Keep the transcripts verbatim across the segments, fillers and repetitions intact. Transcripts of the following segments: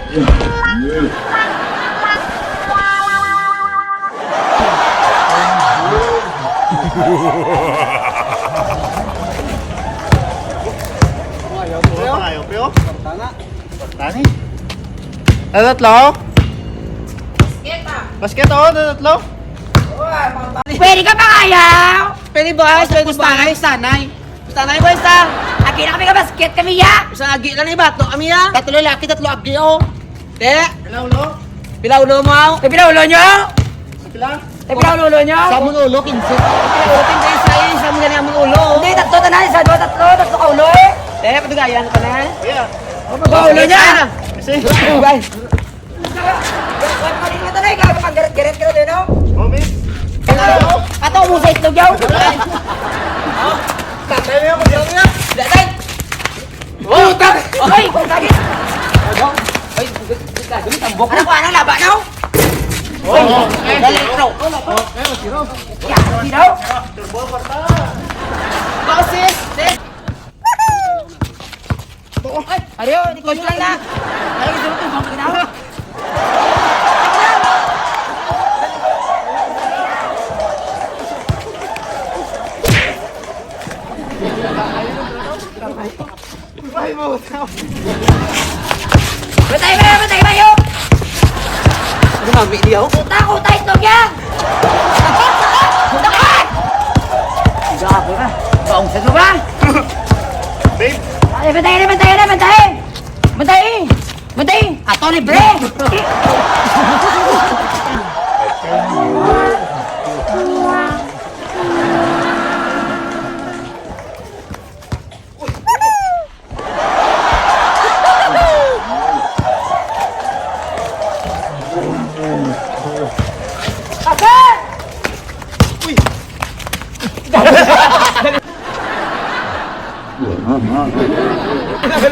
Ayaw, pre, oh. Tani. Ano, tatlo? Basket, oh, ano, tatlo? Pwede ka mangayaw? Pwede, boss. Pwede, boss. Pustanay, pustanay. Pustanay, boss, ah. Agi na kami ka basket kami, ya. Sa agi lang ni bato kami, ya. Tatlo lalaki, tatlo agi, oh. Te. Pila ulo? Pila ulo mo, aw? Te, pila ulo nyo? Pila? Te, pila ulo nyo? Sa amon ulo, quince. Pila ulo, quince, isa, isa mo gani amon ulo. Hindi, tatlo, tanan, isa, dua, tatlo, tatlo ka ulo, eh. Te, padugayan ko na. Yeah. Ba, ulo niya? Kasi Guys. Wala pa rin mata na, ikaw, pag garet-garet ka na din, no? Mommy. Ato mo sa itlog, yaw. Tatay mo yung kulang niya. Datay. Puta! Oy! Lagi! Oy! Lagi, tambok. Ano ko, anong laba, no? Oy! Dali, bro. Yan, di daw. Boses! Sis! Ay, ariyo, di ko lang na. Ay, gusto ko itong bangkina. Ay, mo. Patay ba? Patay ba yun? Ano, mami, di ako? Takot tayo, Togyan! Takot! Hindi ako na. Baong sa suba! Babe! Ay, patay na, patay na, patay! Patay! Patay! Ato ni Bre!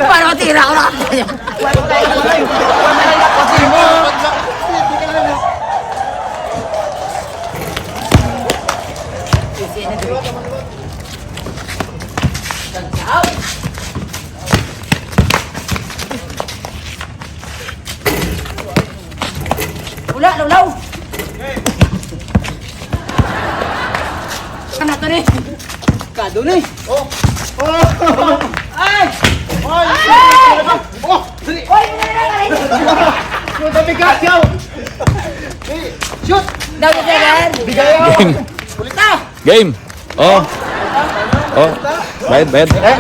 Para matira ko na. Wala, lawlaw. Ano to ni? Kado ni. Oh. Oh. Ay! Ay! Oh! Dali! Oy, wala na, wala na. Shoot, ang bigat, yaw! Shoot! Daw, Bigayan! Game. Game. Oh. Oh. Bayad, bayad. Eh,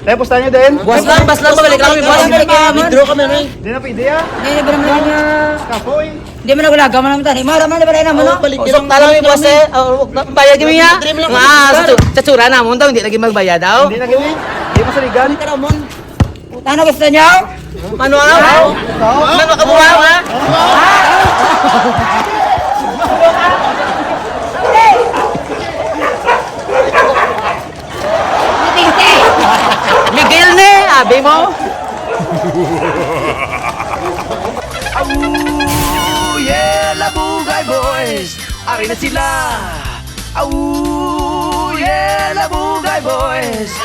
eh, pusta niyo din? Buwas lang, buwas lang, babalik lang, buwas lang, babalik lang. Withdraw kami, Ray. Di na pwede, ah. Hindi, hindi, hindi, hindi. Kapoy. Hindi man nagulaga man ang tani. Mara man, wala na mo, no? Usok na lang, boss, eh. Oh, bayad kami, ha? Mga sa tsu-, sa tsura namon daw, hindi lagi magbayad daw. Hindi na gani. Hindi masaligan. Ano gusto niyo? Manual? Ano makabuhaw, ha? Miguel ni, abi mo. Aww, yeah, Labugay Boys. Ari na sila. Aww, yeah, Labugay Boys.